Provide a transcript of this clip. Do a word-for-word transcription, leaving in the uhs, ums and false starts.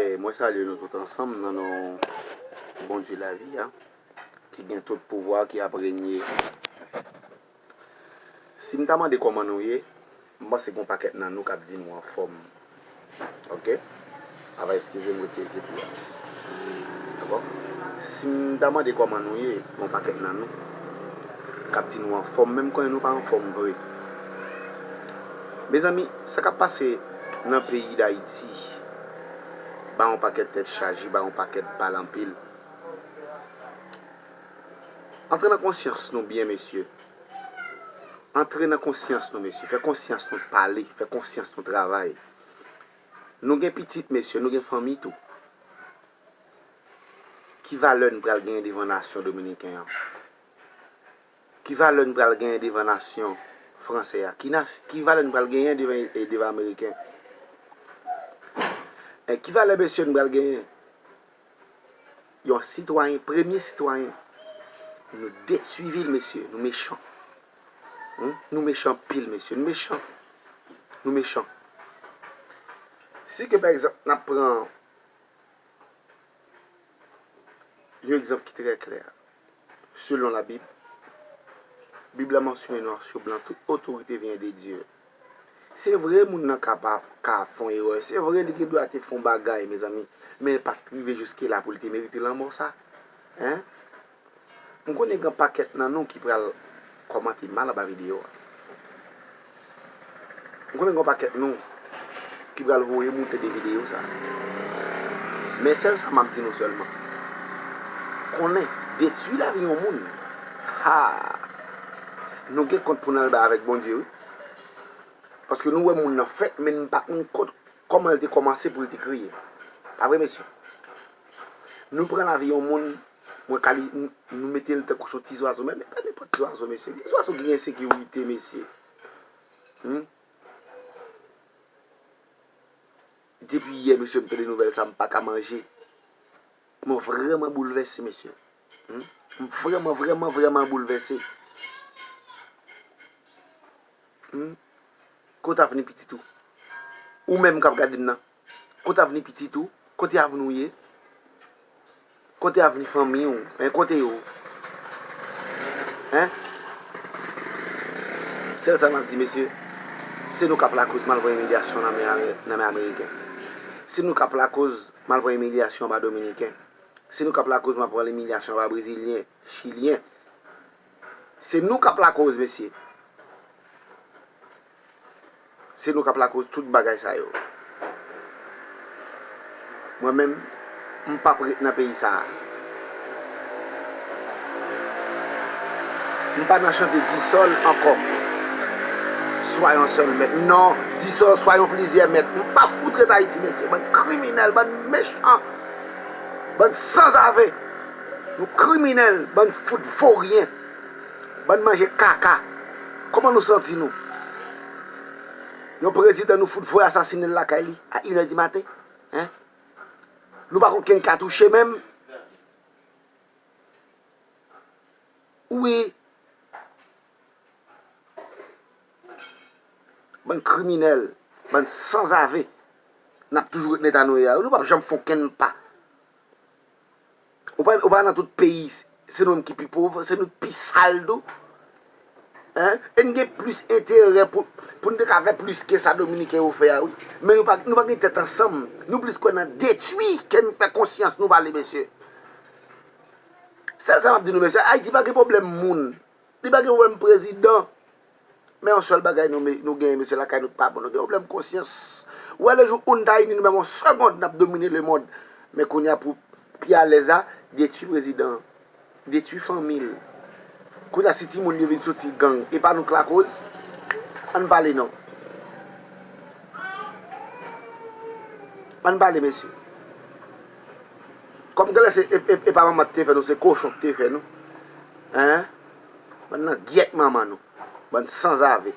E mwen salye nou tout ansanm nan non Bondye lavi a, ki gen tout pouvwa, ki ap renye. Si m ta mande kòman nou ye, m panse gen yon pakèt nan nou k ap di nou anfòm. Oke? Ava eskize m retire kepi a. Dakò? Si m ta mande kòman nou ye, gen yon pakèt nan nou k ap di nou anfòm, men m konnen nou pa anfòm vre. Mezanmi, sa k ap pase nan peyi Dayiti ba yon pakèt tèt chaje, ba yon pakèt pale anpil. Antre nan konsyans nou byen, mesye. Antre nan konsyans nou, mesye. Fè konsyans nou pale, fè konsyans nou travay. Nou gen pitit, mesye, nou gen fanmi tou. Ki valè n pral genyen devan nasyon dominiken an? Ki valè n pral genyen devan nasyon fransè a? Ki nas-, ki valè n pral genyen devan, e, devan ameriken? E ki valè, mesye, n pral genyen? Yon sitwayen, premye sitwayen. Nou detwi vil, mesye. Nou mechan. Hmm? Nou mechan anpil, mesye. Nou mechan. Nou mechan. Si ke, pa egzanp, n ap pran yon egzanp ki trè klè, selon Labib, Bib la mansyone nwa sou blan, tout otorite vyen de Dye. Se vre, moun nan ka pa, ka fè yon erè. Se vre, li gen dwa te fè yon bagay, mezanmi. Men li pa t rive jiske la pou li te merite lanmò sa. Hein? M konnen gen pakèt nan nou ki pral kòmante mal anba videyo a. M konnen gen pakèt nou ki pral voye moute de videyo sa. Men sèl sa m ap di nou sèlman. Konnen, detwi lavi yon moun. Ha! Nou gen kont pou n al bay avèk Bondye, wi. Paske nou wè moun nan fèt, men n pa konn kot, kòman l te kòmanse pou l te kreye. Pa vre, mesye? Nou pran lavi yon moun, mwen kali-, n-, nou mete l tankou se yon ti zwazo, men, men pa nenpòt zwazo, mesye. Gen zwazo ki gen sekirite, mesye. Hmm? Depi yè, mesye, m tande nouvèl sa, m pa ka manje. Mwen vrèman boulvèse, mesye. Hmm? M vrèman, vrèman, vrèman boulvèse. Hmm? Kote avni pitit ou? Ou menm k ap gade m nan. Kote avni pitit ou? Kote avni w ye? Kote avni fanmi w? Hein, kote yo? Hein? Sèl sa m ap di, mesye, se nou k ap lakoz m al pran imilyasyon nan men Ame-, nan men ameriken. Se nou k ap lakoz m al pran imilyasyon anba dominiken. Se nou k ap lakoz m al pran imilyasyon anba brezilyen, chilyen. Se nou k ap lakoz, mesye. Se nou k ap lakoz tout bagay sa yo. Mwen menm, m p ap ret nan peyi sa a. M pa nan chante disòl ankò. Soyons seuls maîtres. Non, disòl, soyons plusieurs maîtres. M pa fout ret Ayiti, mesye. Bann kriminèl, bann mechan, bann sanzave. Nou kriminèl, bann fout voryen. Bann manje kaka. Kòman nou santi nou? Yon prezidan nou fout voye asasinen l lakay li a inè di maten? Hein? Nou pa konn kenn ka touche menm? Wi. Bann kriminèl, bann sanzave. N ap toujou ret nan eta nou ye a. Nou p ap janm fè okenn pa. Ou pa, ou pa nan tout peyi, se nou menm ki pi pòv, se nou ki pi sal tou. Hein? E n gen plis enterè pou, pou n te ka fè plis ke sa dominiken yo fè a, wi. Men nou pa, nou pa gen tèt ansanm. Nou plis kwè nan detwi ke n fè konsyans nou pale, mesye. Sèl sa m ap di nou, mesye, Ayiti pa gen pwoblèm moun. Li pa gen pwoblèm prezidan. Men yon sèl bagay nou, nou genyen, mesye, lakay nou k pa bon. Nou gen pwoblèm konsyans. Ou wè, le jou ou n ta ini nou menm yon segond, n ap domine lemonn. Men kounye a, pou pi alèz la, detwi prezidan an. Detwi fanmi l. Kounye a, si timoun yo vin soti gang, e pa nou k lakoz? Ann pale non. Ann pale, mesye. Kòm genlè se, e, e, e pa manman k te fè nou, se kochon k te fè nou. Hein? Bann nan gyèt manman nou. Bann sanzave.